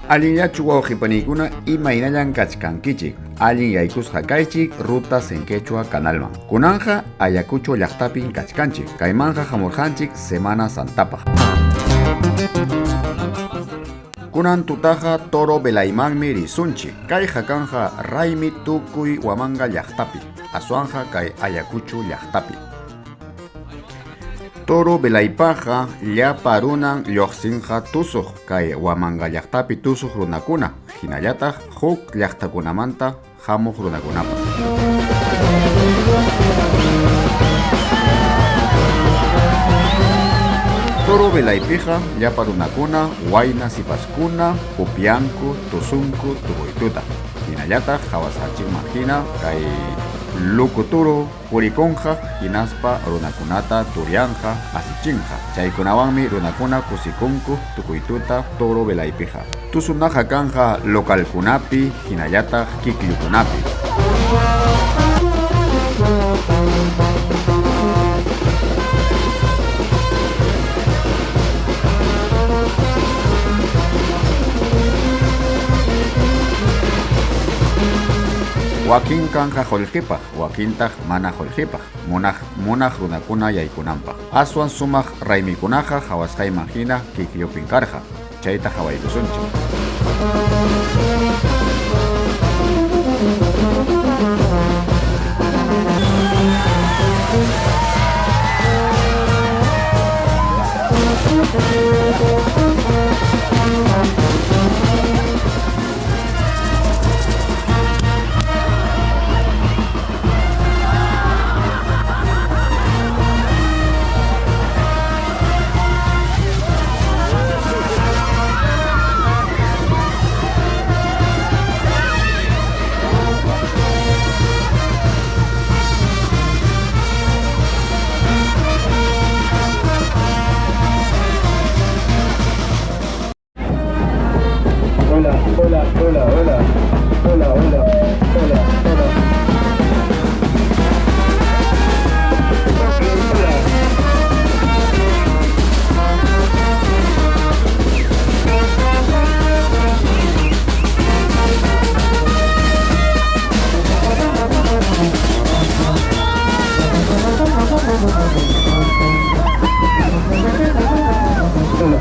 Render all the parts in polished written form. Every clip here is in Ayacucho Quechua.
Allinllachu wawqi paniykuna, imaynallan kachkankichik? Allin yaykusqa kaychik Rutas en Quechua kanalman. Kunanqa Ayacucho llaqtapin kachkanchik. Kaymanqa hamurqanchik Semana Santapaq. Kunan tutaqa Toro Velaymanmi risunchik. Kayqa kanqa raymi tukuy Huamanga llaqtapi, aswanqa kay Ayacucho llaqtapi. Toro Velaypaqqa llapa runan lluqsinqa tusuq kay Huamanga llaqtapi tusuq runakuna, hinallataq huk llaqtakunamanta hamuq runakunapas. Toro Velaypiqa llapa runakuna, wayna sipaskuna upyanku, tusunku tukuytuta. Hinallataq qhawasqanchikman hina kay Lukuturu purikunqa hinaspa runakunata turyanqa, asichinqa. Chaykunawanmi runakuna kusikunku tukuytuta Toro Velaypiqa. Tusunaqa kanqa localkunapi hinallataq kikllukunapi. Wakin kanqa qullqipaq, wakintaq mana qullqipaq, munaq munaq runakuna yaykunanpaq. Aswan sumaq raymikunaqa qhawasqayman hina kikllupin karqa. Chayta qhawaykusunchik. Hola, hola, hola, hola, hola, hola, hola, hola. Hola. Hola.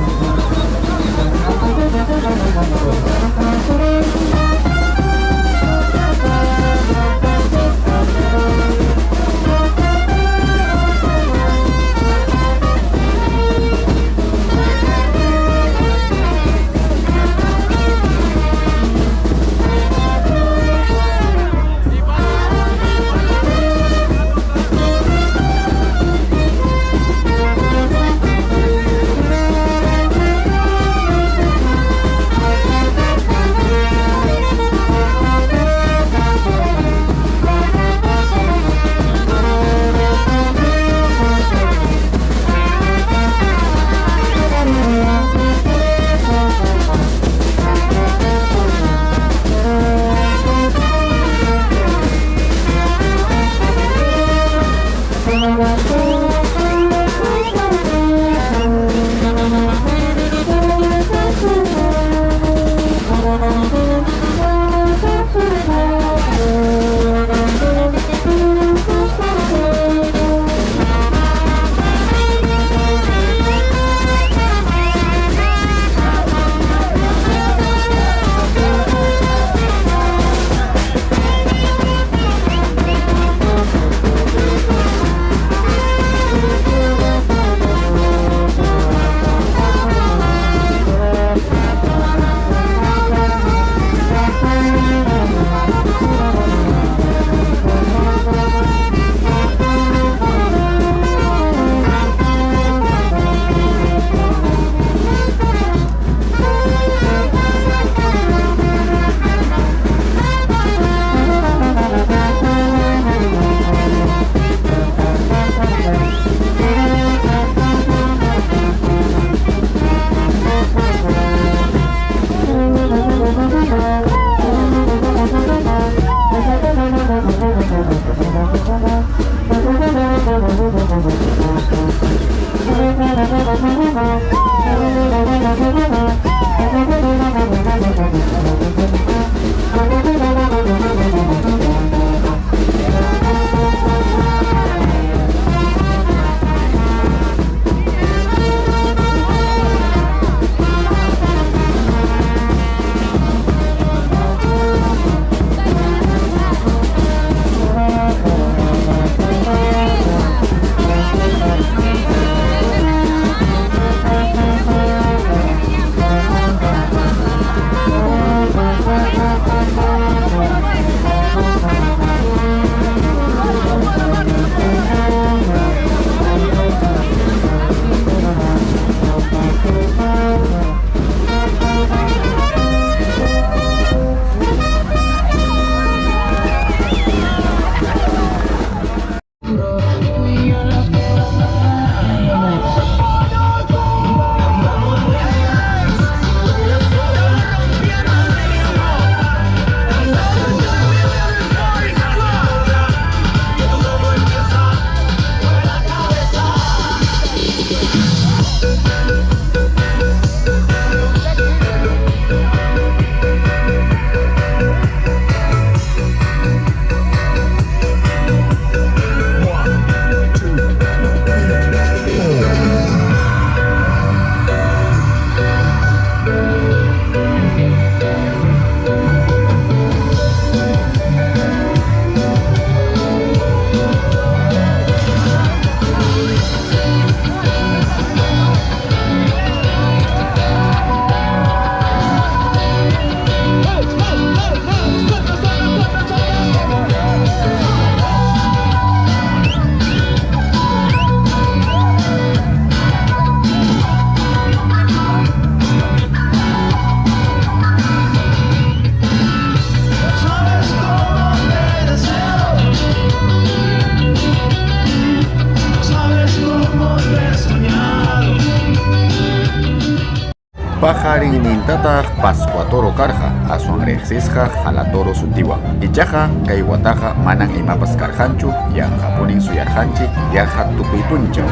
Paqarinnintataq Pascua Toro karqa, aswan riqsisqa Jala Toro sutiwan. Ichaqa kay wataqa manan imapas karqanchu, yanqapunin suyarqanchik yaqa tukuy punchaw.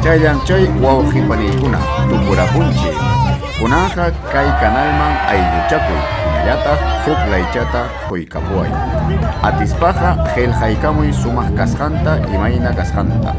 Chayllam chay wawqi paniykuna tukurapunchik. Kunanqa kay kanalman aylluchakuy, hinallataq huk laychata quykapuway. Atispaqa qillqaykamuy sumaq kasqanta imayna kasqanta.